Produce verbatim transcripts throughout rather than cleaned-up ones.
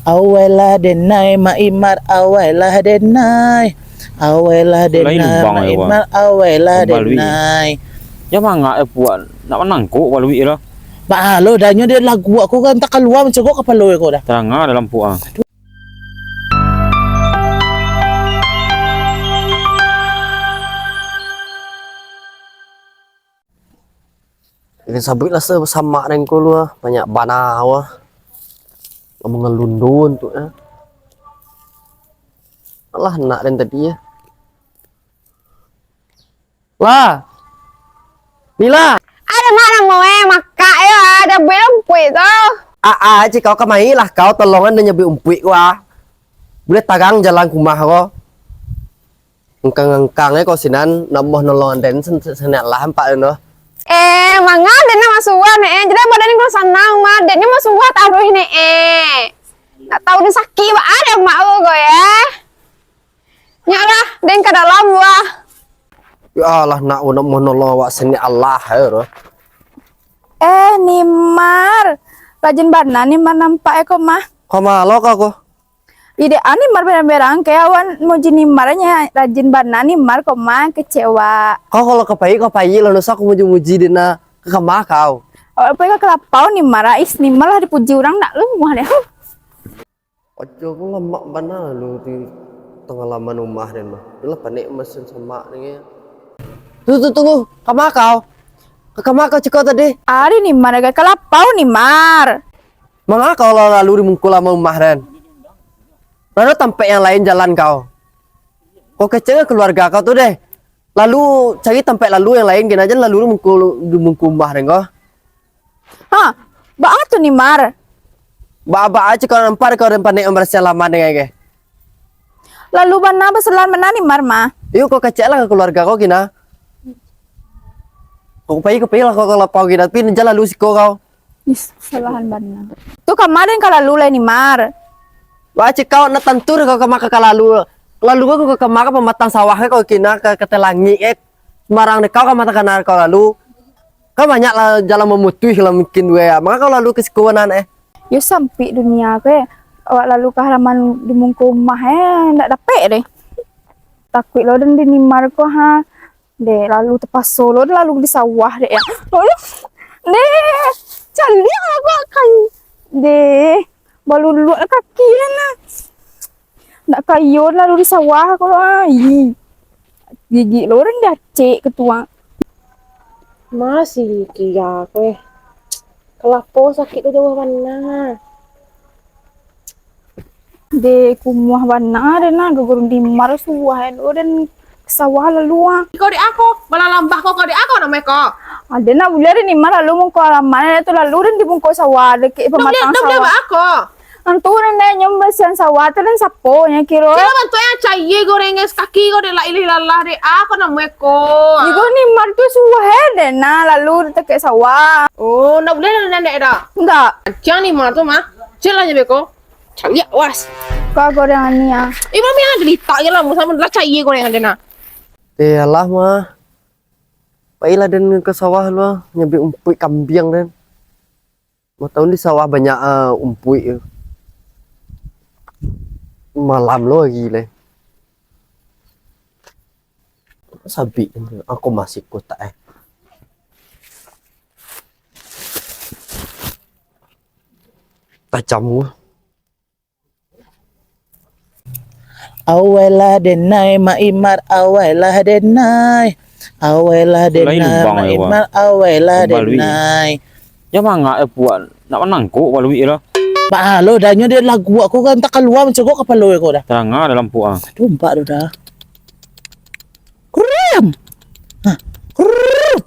Awailah denai, Mak Imar, awailah denai. Awailah denai, Mak Imar, awailah denai. Jan mangak eh puak, nak manangkok paluik lah. Baa lo, danyo dek lagu ko kan, antah kalua mancegok kapalo ko dah. Tarang ah dalam puak ah. Ini sabuik lah sa-, samak den ko lu ah, banyak bana wah. Mangalundun tu eh. Alah nak den tadi ya. Lah. Nila. Ada mak namo eh, makak yo, ada buik lumpuik tu. Ah, ah, cik kau kamai lah kau tolongan den nyabuik umpuik ko ah. Buliah tarang jalan ka rumah ko. Engkang-engkang eh kau sinan, nak moh nolongan den sen-, sen-, senek lah ampak den tu. Eh, manga den nak masuak ne eh. Jadi badan ni kurang sanang mah, den ni masuak taruih ne eh. Nak tahu den sakik baa dek mak ko ko ya. Nyak lah, den ka dalam wah. Ya Allah, nak, nak moh nolong awak senek Allah eh tu. Eh, Nimar. Rajin bana Nimar nampak eh ko mah. Kau malo kau ko? Ide ani mar berang-berang, kaya awan muji Nimar nya rajin bana Nimar, koma kecewa. Kau kalau ka pai, kau pai lah, ndak usah kau muji-muji dek na, ka kama kau. Awak pai ka kalapau Nimar, ais Nimar lah dipuji urang ndak lumuah deh. Ojo ko lamak bana lu di tangah laman rumah den mah. Dah lah panek mesin samak ni. Tu, tu, tunggu. Kama kau? Ka kama kau ciko tadi? Ari Nimar ka kalapau Nimar. Manga kau lah lalu di mungko laman rumah den? Lah ado tampek yang lain jalan kau. Kau kecek ka kaluarga kau tu deh. Lalu cari tampek lalu yang lain, kena jan lalu di mungko, di mungko rumah den ko. Ha, baa tu Nimar? Baa-baa cik kau nampak kau den panek mambarasiahan laman den ko. Lalu bana basalah bana Nimar mah. Iyo kau kecek lah ka kaluarga kau kena. Kau pai, kau pai lah kau ka lapau kena, tapi jan lalu siko kau. Ih, salahan bana. Tu kama den ka lalu lai Nimar? Wah, cik kau nak tantu deh kau kama ka lalu. Lalu kau ka kama ka pamatang sawah kau kina ka, ka telangi eh. Sembarang deh kau kama takana kau lalu. Kau banyak lah jalan mamutuih lah mungkin we. Manga kau lalu ka siko nan eh. Yo sampik dunia ko eh. Awak lalu ka halaman di mungko rumah eh, ndak dapek deh. Takuik lo den di Nimar ko ha. Deh, lalu tapaso lo lalu di sawah dek ya. Lalu, deh, caliak lah kau kan. Deh, baluluak kaki den lah. Nak kayo lalu di sawah ko ai. Gigi lo den diacek ketuang. Masih kia ko eh. Kalapo sakik tu jauah bana. Deh, kumuah bana den nah, gagurun Nimar suah elo den sawah lalu ah. Kau dek ako, malah lambah kau, kau dek ako namo ko. Ade nak buliah den Nimar lalu mungko alaman tu lalu den di mungko sawah, dekek pamatang sawah. Dah buliah baa ko? Antu den dek nyom basian sawah tu den sapo nyo kiro. Kiro bantuak yang cayie goreng es kaki kau dek lah ilih lalah dek ako namo ko. Iko Nimar tu suah den nah lalu dekek sawah. Oh, ndak buliah den dek dah. Ndak. Ancang Nimar tu mah. Cek lah je beko. Caliak was. Kau gorengan ni ah. Eh, mami ada litak je lah, sama lah cayie gorengan den nah. Eh, alah mah. Pailah den ka sawah lu ah, nyabik umpuik kambiang den. Mau tahu di sawah banyak ah, umpuik tu. Malam lo lagi leh. Sabik aku masih kotak eh. Tajam tu. Awailah denai, Mak Imar, awailah denai. Awailah denai, Mak Imar, awailah denai. Jan mangak eh puak, nak manangkok paluik lah. Baa lo, danyo dek lagu ko kan, antah kalua mancegok kapalo ko dah. Tarang ah dalam puak ah. Aduh, umpak tu dah. Krim. Ha. Krim.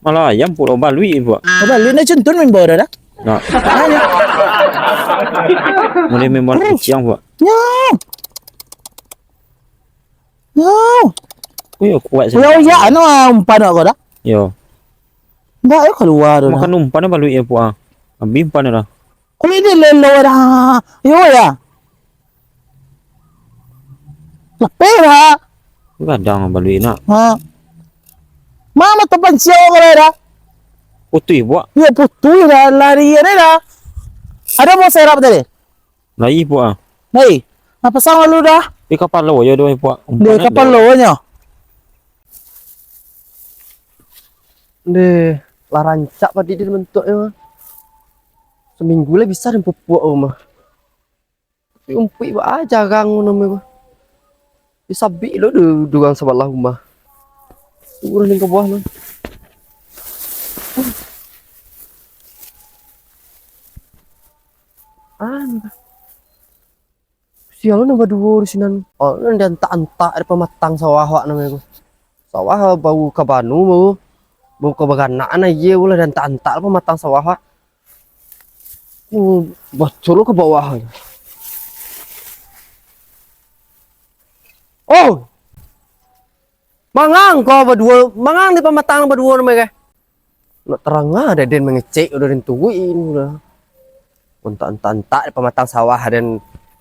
Malah ayam pulo baluik puak. Oh, baluik nak cuntun main bola dah. Nak. Mana? Boleh main bola kuciang puak. Nyau. Nyau. Oh, yo kuat. Yo, ya, anu ah, umpan awak dah. Yo. Ndak yo kalua tu. Makan umpan baluik yo puak. Habis umpan dah. Kulit dia lelo dah. Yo ya. Lapeh dah. Gadang baluik nak. Ha. Mama tu panciau kalau dah. Putih buak. Yo putih dah lari dia dah. Ada mau serap tadi? Lai, Puak, ah. Hei, napa pasang lalu dah? Di kapalo yo doh, Puak. Di kapalo nyo. Deh, lah rancak padi den bentuknyo. Saminggu lah bisa den pupuak ko mah. Tapi umpuik baa jarang ko namo ko. Disabik lo dek urang sabalah rumah. Turun ka bawah lo. Anu. Sial lo nan baduo di sinan. Oh, nan diantak-antak dari pamatang sawah awak namo ko. Sawah baru ka banu, baru, baru ka baranak, nah, iyo lah, diantak-antak lah pamatang sawah awak. Oh, bocor lo ka bawah. Oh! Mangang ko baduo, mangang di pamatang baduo namo ko. Nak taranga dek den mangecek, udah den turuik inu lah. Antak-antak-antak di pamatang sawah den.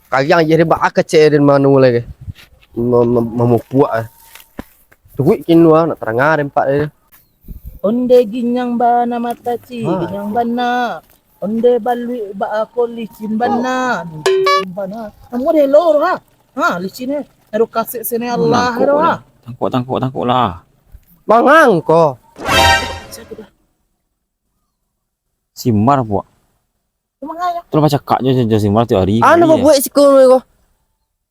Kariang je den baa kecek den manu lagi. Ma-, ma-, mamupuak ah. Turuik kinu ah, nak taranga den pak dia. Onde ginyang bana mata ci, ha, ginyang bana. Onde baluik baa ko licin bana. Licin bana. Kamu deh lo ha. Ha, licin eh. Aduh kasek sini Allah aduh ha. Tangkok, tangkok, tangkok lah. Mangang ko. Siapa dah? Simar, Puak. Mangang ya? Tu lah bacakak jo, jo Simar tiok hari. Anu babuek siko ko.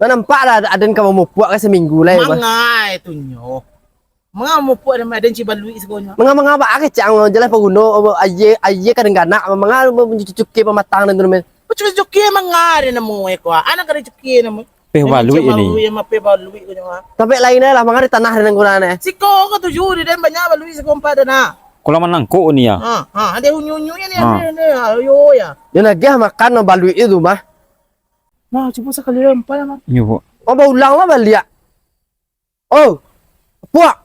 Nah, nampak lah aden ka mamupuak ka saminggu lai, bah. Mangai tu nyo. Manga mamupuak den, aden ci baluik siko nyo. Manga, manga baa kecek ang, jelas paguno, aia, aia ka den ganak, manga mancuci-cuci pamatang den tu, men. Cuci-cuci manga den namo ko, anak ka den cuci namo. Peh baluik ini. Peh baluik ko nyo. Tapi lain lah, manga di tanah den guno ne. Siko ko tuju di den banyak baluik siko ampat den nah. Kolam manangkok ni ya. Ha, ha, ado unyu-unyu ni, ha. Ado, ado, ayo ya. Dia nagih makan baluik itu mah. Nah, cubo sakali ampat lah, Mat. Iyo, Puak. Oh, baulang lah baliak. Oh, Puak.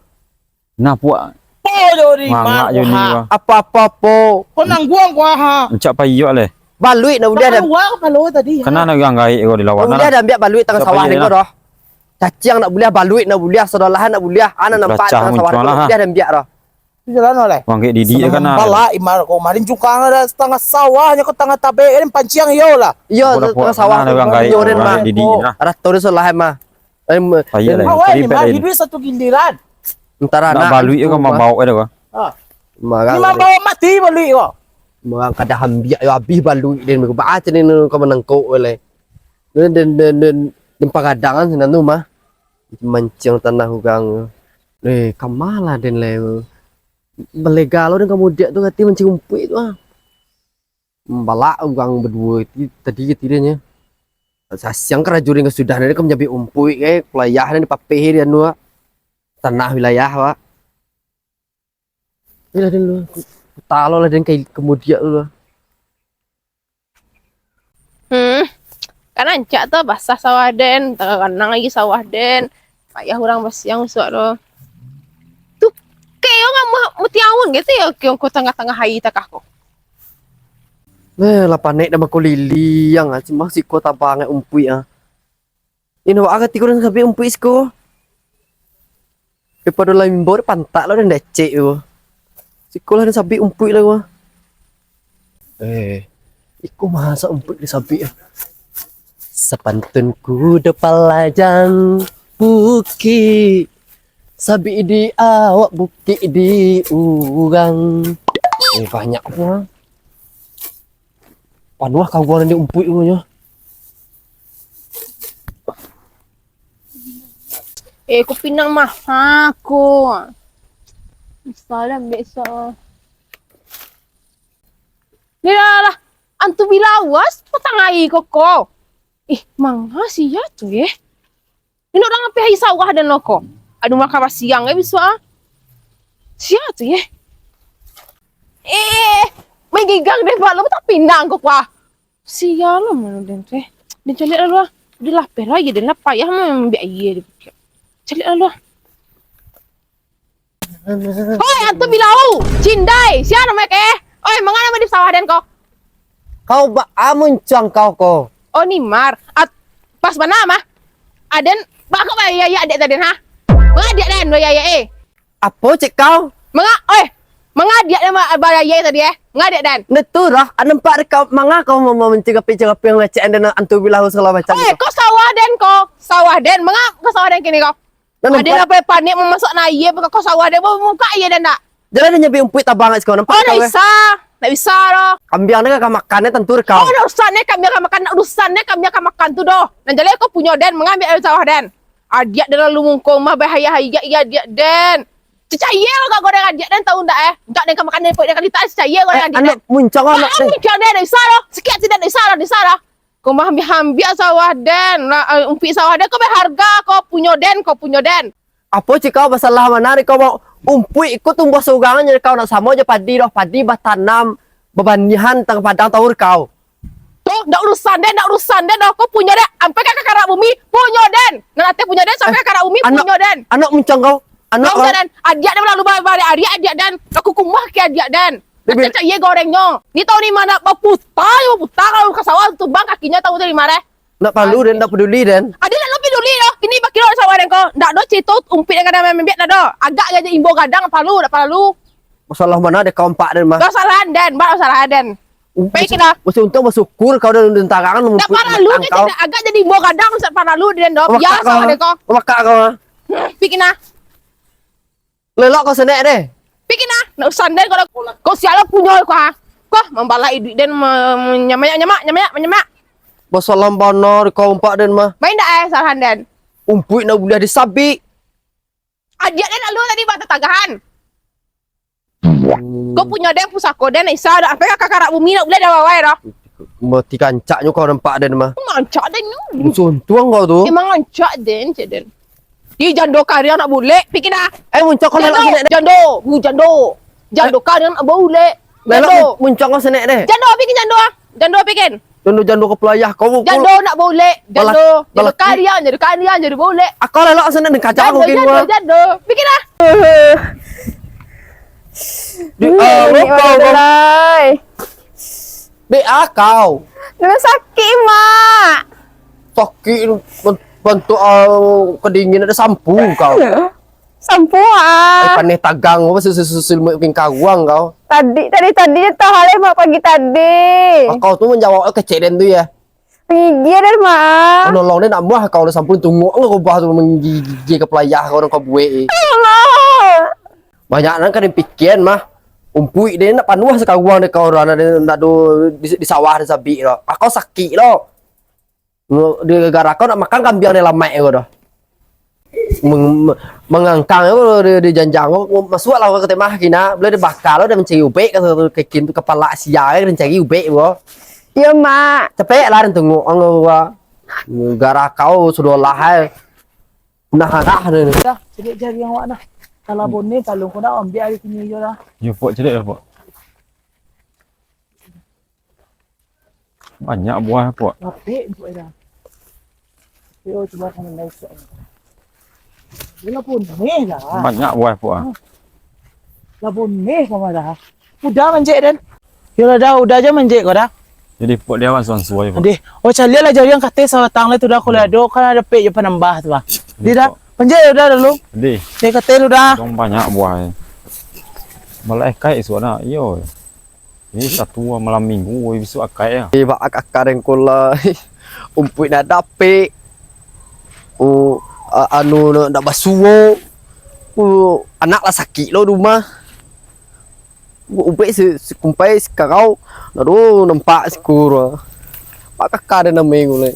Nah, Puak. Po jo di mangak jo ni, ha. Apa-apa po. Ko nangguang ko ha. Ucap payuak leh. Baluik nak buliah dah. Keluar kepala tadi. Kena nak urang gaek ko di lawan. Buliah dah ambiak baluik tangah sawah ni ko doh. Caciang nak buliah, baluik nak buliah, sodalahan nak buliah, anak nampak tangah sawah ni ko buliah dah ambiak doh. Di jalan oleh. Wang kek didik kan. Bala imar ko marin cukang ada setengah sawah nyo ko tangah tabek kan panciang iyo lah. Iyo, setengah sawah nyo den mah. Didik lah. Rato ni salah mah. Awak ni mah hiduik satu giliran. Entara nak baluik ko mabawok ado ko. Ha. Marang. Ni mabawok mati baluik ko. Marang kada hambiak yo habis baluik den ko. Baa cak ni ko manangkok lai. Den, den, den, den, den pagadangan sinan tu mah. Manciang tanah urang. Eh, kama lah den lai. Balega lo den ka mudiak tu kati manciang umpuik tu ah. Balak urang baduo ti-, tadi katiranyo. Sasiang karajo den ka sudah, den ka manjambiak umpuik, eh, kulayah den dipapeh di anu, ah, tanah wilayah, Pak. Iyolah, den lu. Kutalo lah den ka, ka mudiak tu lah. Hmm. Kan rancak tu basah sawah den, takanang lagi sawah den. Payah urang basiang usuak tu. Tu, kayo ngamah mutiaun gitu ya, kayo ko tangah-tangah hari takah ko. Eh, lah panek dah bakuliliang, ah, cuma siko tabang umpuik, ah. Ino, wak agak tiko dan sabik umpuik siko. Daripado lah imbau, pantak lah, udah ndacek tu. Siko lah, den sabik umpuik lah, wah. Eh, iko masak umpuik di sabik, ah. Sapantun kudo palajang bukik, sabik di awak bukik di urang. Eh, banyak pun, ah. Panuah kawan di umpuik tu nyo. Eh, ko pinang maha ko. Salah besok. Ni lah, lah. Antu bilawas patang ai ko ko. Ih, manga sia tu, eh. Inok urang ampia hai sawah den lo ko. Aduh, maka basiang, eh, bisuak, ah. Sia tu, eh. Eh, main gigang deh, Pak. Lo tak pinang ko, kuah. Sia lo mano den tu, eh. Den caliak lalu, ah. Dia lapeh lagi, den lah payah mambiak aia di bukik. Caliak lalu, ah. Hoi, antu bilau! Cindai! Sia namo keh? Oi, manga namo di sawah den ko? Kau baa muncuang kau ko? Oh, Nimar. At-, pas bana mah. Aden, baa kau baiak-iak dek tadi, ha? Manga dek den baiak-iak, eh? Apo cek kau? Manga, oi! Manga adiak den ma-, barayai tadi, eh? Manga adiak den? Ndak tu doh, ado nampak dek kau, manga kau ma-, ma-, mancigapik-cigapik ngecek den antu bilahu sagalo macam Oi, tu. Ko sawah den ko, sawah den. Manga ko sawah den kini ko? Ndak nampak. Ado nan panik mamasak na aia, ko sawah den, buka aia den ndak? Jalan den nyabik umpuik tabang kat siko, nampak Oh, ndak kau, eh? Bisa, ndak bisa doh. Kambiang den ka makan, eh, tantu dek kau. Oh, ndak usah ne kambiang ka makan, ndak urusan ne kambiang ka makan tu doh. Nan jaleh ko punyo den, manga ambiak dari sawah den. Adiak den lalu mungkong mah, bahayah-hayah ya adiak den. Cacayie lo gak goreng adiak den, tau ndak, eh? Ndak den ka makan den, pok den ka lita, cacayie goreng Eh, adiak anak den. Muncang, anak Wah, den. Muncang den, ndak bisa lo. Sakik ati den, ndak bisa lo, ndak bisa lo. Ko mah ambiak-ambiak sawah den, lah, eh, umpuik sawah den ko baharga, ko punyo den, ko punyo den. Apo cik kau basalah mano dek kau, umpuik ko tumbuah surang je kau, ndak samo jo padi doh, padi batanam, babanihan tangah padang tau dek kau. Tu, ndak urusan den, ndak urusan den doh. Ko punyo den, ampai ka karak bumi, punyo den. Nan ateh punyo den, sampai Eh, ka karak bumi, anak, punyo den. Anak muncang kau. Anak Kau orang. Den, adiak den lalu ba-, ba-, ariak adiak den. Ka kukumah ke adiak den. Lebih Macam cak iye gorengnyo. Ni tau ni mano, baputa, baputa kalau ka sawah tumbang kakinyo tau dari mareh. Ndak palu den, ndak peduli den. Adiak ndak peduli doh. Kini bakiro sawah den ko. Ndak do cerito umpuik den gadang mambiak ndak do. Agak aja imbau gadang palu, ndak palu. Masalah mano dek kau ampak den mah? Kesalahan den, ba kesalahan den. Pai kini. Masih untung basyukur kau dah ulun tarang. Dak paralu kau. Agak jadi imbau gadang, dak paralu den doh. Biaso kau deh kau. Bakak kau, ha? Pai kini. Lelok kau senek deh. Pai kini. Nak usan den kau. Kau sialah punyo kau, ha. Kau mambalak iduik den, ma-, ma-, nyamak, nyamak, nyamak, nyamak. Basalah bana kau ampak den mah. Main dak eh, salahan den. Umpuik ndak buliah disabik. Adiak den lalu tadi batatagahan. Kau punyo den pusako den, Isa, dak sampai ka karak bumi, ndak buliah dah wawai doh. Mati kancaknyo kau nampak den mah. Mancak den nyo. Suntuang kau tu. Emang ancak den, cek den. Di jando kariang nak bulek, pai kini. Eh, muncak kau jando, lalak sinan. Jando, bu jando. Jando kariang nak bulek. Lalak jando. Mun-, muncak kau senek deh. Jando, pai kini jando ah. Jando, pai kini. Jando, jando ka pelayah kau. Jando nak bulek, jando. Balak-, jando balak-, kariang, jando kariang, jando bulek. Aku lalak senek deh, kacau aku kini. Jando, jando, jando. Pai kini. Di, hmm, ah, ini lupa kau. Lai. Dek, ah, kau. Ndak sakik, Mak. Sakik, ban-, bantuak, ah, kedingin ado sampo kau. Sampo, ah. Eh, paneh tagang, apa, susul-susul makin karuang kau. Tadi, tadi, tadi je tahan, Mak, pagi tadi. Ah, kau tu manjawab, eh, kecek den tu, ya. Manggigih den, Mak. Manolong den nak buah kau lah sampo tunggu, enggak kau buah tu manggigih ke pelayah kau, orang kau buek, eh. Mak. Banyak nan ka den pikian mah. Umpuik den ndak panuah sakaruang dek kau, dah ndak, ndak do di, di sawah den sabik doh. Akau sakik doh. Di gara kau nak makan kambiang den lamaik ko doh. Meng-, me-, mangangkang ko di, di janjang ko, masuaklah ka temah kini, boleh dibakar lo, den mancari ubek ka, ka, ka, kapalo sia den cari ubek ko. Iyo, Mak. Capek lah den tunggu ang ko. Gara kau sudah lah ai. Nah, arah dia ni. Dah, caliak jariang awak nah. Kalau boneh, talung kau nak ambiak ari kini jo dah. Yo, Pok, caliak lah, Pok. Banyak buah, Pok. Lapik, Pok, dah. Yo, cuba kau naik, Pok. Dia lah boneh dah. Banyak buah, Pok, ah. Lah boneh kau mah dah. Udah manjek, Den. Yolah dah, udah aja manjek kau dah. Jadi, Pok, dia wan suan-suai, Pok. Deh, oh, caliak lah jariang kateh sabatang lah tu dah, kalau ado, kan ado pek jo panambah tu, bah. Deh, dah, Pok. Manjek udah dulu. Deh. Deh, kateh lu dah. Dong banyak buah, eh. Malah eh, kaik suan nak, iyo. Ini satu malam minggu, woi, besok akai ya. Eh, bak ak-, akak dengkol lah. Umpuik nak dapek. Oh, a-, anu nak, nak basuo. Oh, anak lah sakik lo rumah. Ubek si, si kumpai si karau, nado nampak si kuro. Mak kaka ado namo e ko lai.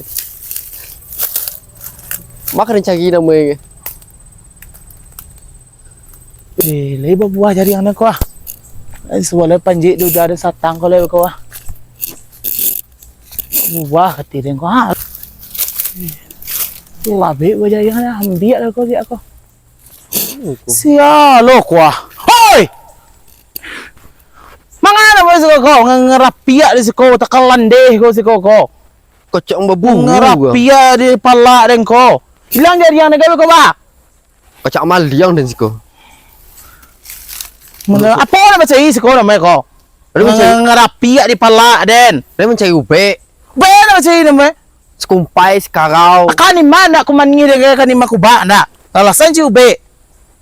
Mak ka den cari namo e. Eh, lai babuah jariang ko ah. Lai subalai panjek duda ado satang ko lai ko ah. Buah kati den ko ah. Labek buah jariang, ambiak lah ko, ambiak ko. Sia lo kuah. Hoi! Mangana ko siko ko? Nga-, ngarapiak di siko, takalandeh ko siko ko. Kocok babungu. Ngarapiak di palak den ko. Ilang jariang negara ko, bah. Kocok maliang den siko. Mangana, apo namo cari siko namo ko? Nga-, ngarapiak di palak den. Den mancari ubek. Ubek namo cari namo? Sikumpai, sikarau. Kan ima nak kumani den, kan ima kubak nak. Alasan cari ubek.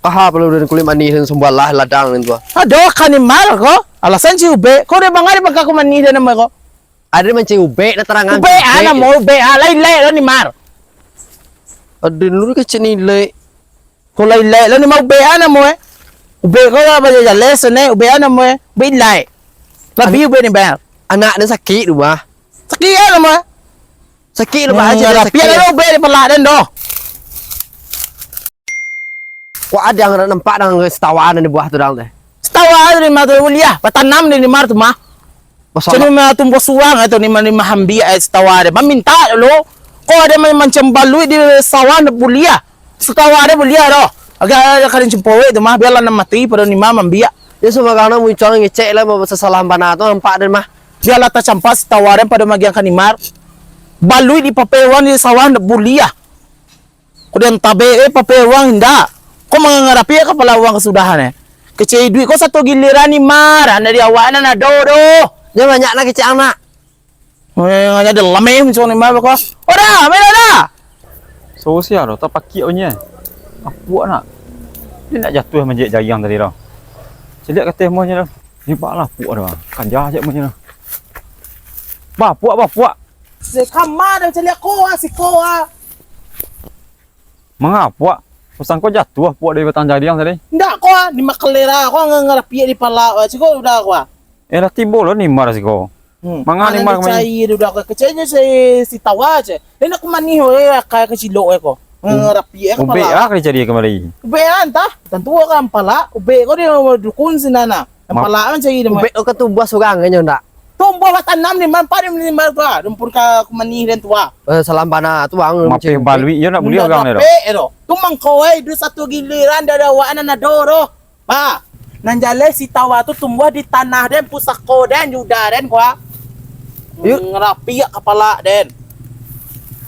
Aha, palo den kulik manih den sambalah ladang den tu. Adoh, ka Nimar ko. Alasan si ubek. Ko den bangari bangka ko manih den namo ko. Ado mancari ubek, nak tarangan. Ubek ah, namo ubek ah. Lai lek lo Nimar. Ado dulu kecil ni lek. Ko lai lek lo Nimar ubek ah namo eh. Ubek ko lah baja jaleh sene, ubek ah namo eh. Ubek lai. Labi ubek ni bang. Anak den sakik tu bah. Sakik ah namo eh. Sakik lo bah. Rapiak lah ubek di palak den doh. Kok ado nan nampak dang sitawa nan di bawah tu dang teh? Sitawa tu Nimar tu buliah, batanam di Nimar tu mah. Masalah. Cuma mah tumbuah surang tu Nimar, Nimar ambiak ai sitawa deh. Maminta dulu. Kok ado ma-, mancam baluik di sawah ndak buliah. Sitawa deh buliah doh. Agak ado kalian cempowek tu mah, biarlah nan mati pado Nimar mambiak. Ya, sembarang nan muncuang ngecek lah, mau sasalahan bana tu nampak den mah. Biarlah tacampak sitawa den pado magiang ka Nimar. Baluik di papewang di sawah ndak buliah. Ko den tabek, eh, papewang indak. Ko mangarapiak kapalo urang kasudahan, eh. Kecek iduik ko sato giliran Nimar, anak di awak nan ado doh. Jan banyak nak kecek anak. Eh, jan lameh macam Nimar ko. Oh dah, main dah. So sia doh, tapakiak punya. Apuak nak. Dia nak jatuah manjek jariang tadi doh. Celiak kateh muahnyo doh. Ni bak lah apuak doh. Kanja je muahnyo doh. Bah, apuak, bah, apuak. Sekama dah celiak ko ah, siko ah. Manga apuak? Pasang ko jatuah apuak dari batang jariang tadi. Ndak ko ah, ni makalera ko nga-, ngarapiak di pala ah, siko udah ko ah. Eh, lah tibo lo Nimar siko. Hmm. Manga Nimar kemari? Cai udah ko, keceknyo si, sitawa je. Ni nak kumanih we akai kacilok eh ko. Hmm. Ngarapiak eh kepala. Ubek ah kali cari kemari. Ubek ah entah, tantu kan pala. Ubek ko dia dukun sinan ah. Nan pala kan cari dia. Ubek ko tumbuah surang nyo ndak? Tumbuah lah tanam ni, mampat ni, ni, ni, tu ah. Rumpun ka kumanih dan tu ah. Eh, salam bana tu, ang. Mapeh baluik je nak buliah urang ni tu. Dapek tu. Tu mangko ai, duit satu giliran dah ada awak nan ado tu. Ba, nan jaleh sitawa tu tumbuah di tanah den, pusako den, juda den, kua. Yuk. Ngarapiak kapala den.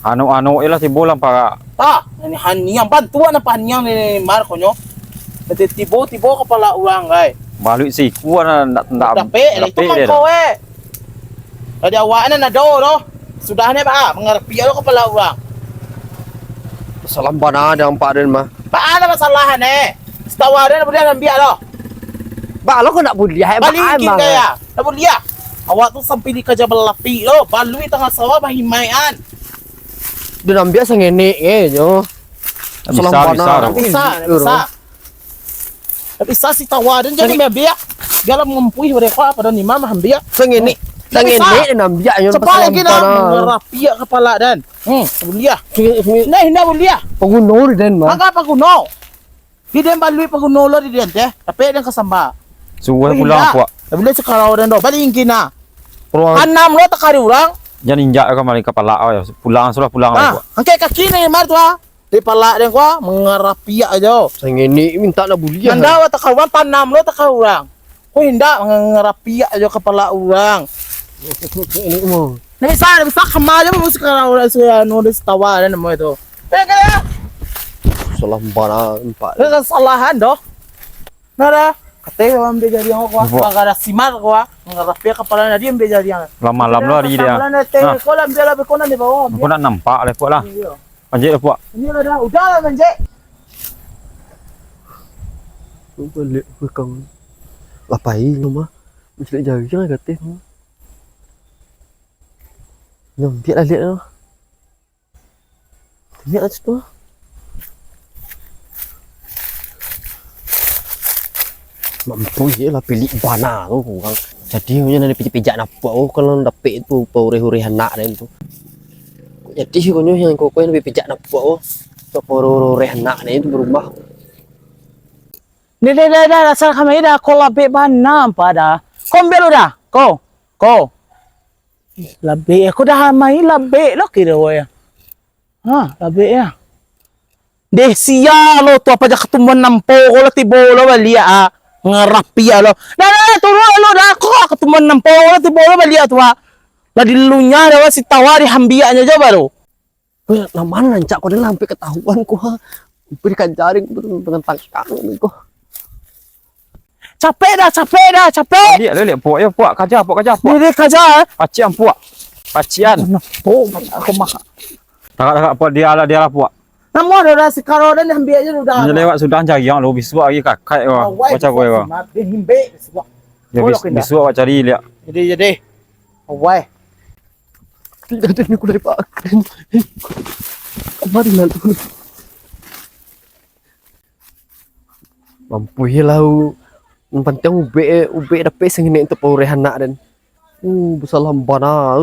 Anu-anu je lah tibo lah parak. Tah, ini haniang, bantuan apa haniang ni, Mar, konyo. Nanti tibo-tibo kapala urang, gai. Baluik siku, ndak, ndak dapek, dapek itu mangko, eh. Jadi awak ni nado doh. Sudah ni, ba, mangarapiak lo kapala urang. Salam bana dek ampak den mah. Baa lah masalah ni? Sitawa den buliah ambiak lo. Ba, lo kok ndak buliah, eh, balikin ka ya. Ndak buliah. Awak tu sampai dikaja balapik lo, baluik tangah sawah bahimaian. Den ambiak sangenek je nyo. Salam bana. Bisa, bisa. Bisa. Tapi sa sitawa den jadi ambiak. Bialah mampuih mereka pada nima mah ambiak. Sangenek. Sangenek den ambiak nyo. Cepat lagi dah. Ngarapiak kapala den. Hmm, buliah. Nah, indak buliah. Paguno den mah. Mangga paguno. Di den baluik paguno lo di den teh. Tapi den kasamba. Suruah pulang, Puak. Dah buliah sakarau den doh. Balik ingkina. Anam lo takari urang. Jan injak kamari kapala, pulang sudah pulang, Puak. Angkek kaki ni, Mar, tu ah. Di palak den ko, mangarapiak ajo. Sangenek mintak nak buliah. Nanda awak takau urang, tanam lo takau urang. Ko indak, mangarapiak ajo kapala urang. Ini mah. Ndak bisa, ndak bisa, kama ajo mah sekarang urang sudah anu, dah sitawa dan namo itu. Salah bana, Pak. Kesalahan doh. Nah dah. Kateh ambiak jariang ko, bagara simal ko, mangarapiak kapala nadi ambiak jariang. Malam-malam lo hari dia. Nah. Ko lah ambiak lah, beko nan di bawah. Ko nak nampak lah, Puak lah. Iyo. Manjek lah, Puak. Iyo lah dah, udah lah manjek. Baliak ka kang. Lapai lo mah. Mancaliak jariang lah kateh mah. Nyambiak lah liak lo. Taniak lah situ. Mampu je lah pilik bana tu urang. Jadi, inyo nan dipijak-pijak napuak tu, kalau dapek tu, paureh-ureh anak den tu. Jadi, konyo yang koko yang dipijak napuak tu, paureh-ureh anak den tu barumah. Dah, dah, dah, dah, asal kami dah, ko labek bana, ampa dah. Ko ambiak lo dah, ko, ko. Labek, ko dah amai labek lo kiro yo. Ha, labek yo. Deh, sia lo tu, apo ja katumbuhan nampo ko lah tibo lo baliak, ah. Ngarapiak lo. Dah, dah, dah, turuik lo dah, ko katumbuhan nampo ko lah tibo lo baliak tu, ah. Lah dilunyah dah, sitawa diambiaknyo jo baru. Weh, lah mano rancak ko, dah lah ampia katahuan ko, ha. Ampia dikaja dek tu, dengan tangkang ko. Capek dah, capek dah, capek. Liak, liak, liak, Puak, yo, Puak, kaja, Puak, kaja, Puak. Ni, ni, kaja, eh. Pacian, Puak. Pacian. Nah, oh, banyak aku makan. Tagak, tagak, Puak, dia lah, dia lah, Puak. Namo dah, dah sikaro dah, ni ambiak je dah. Jadi awak sudah cari yang lo, bisuak lagi kakak ko. Awai, bisuak ko. Simak, dia himbek bisuak. Ya, bis-, bisuak awak cari liak. Jadi, jadi. Awai. Tidak ada ni kulai, Pak. Kemarin nanti. Mampu lah. Pantang ubek, ubek dapek sanginek untuk paureh anak den. Uh, basalam bana.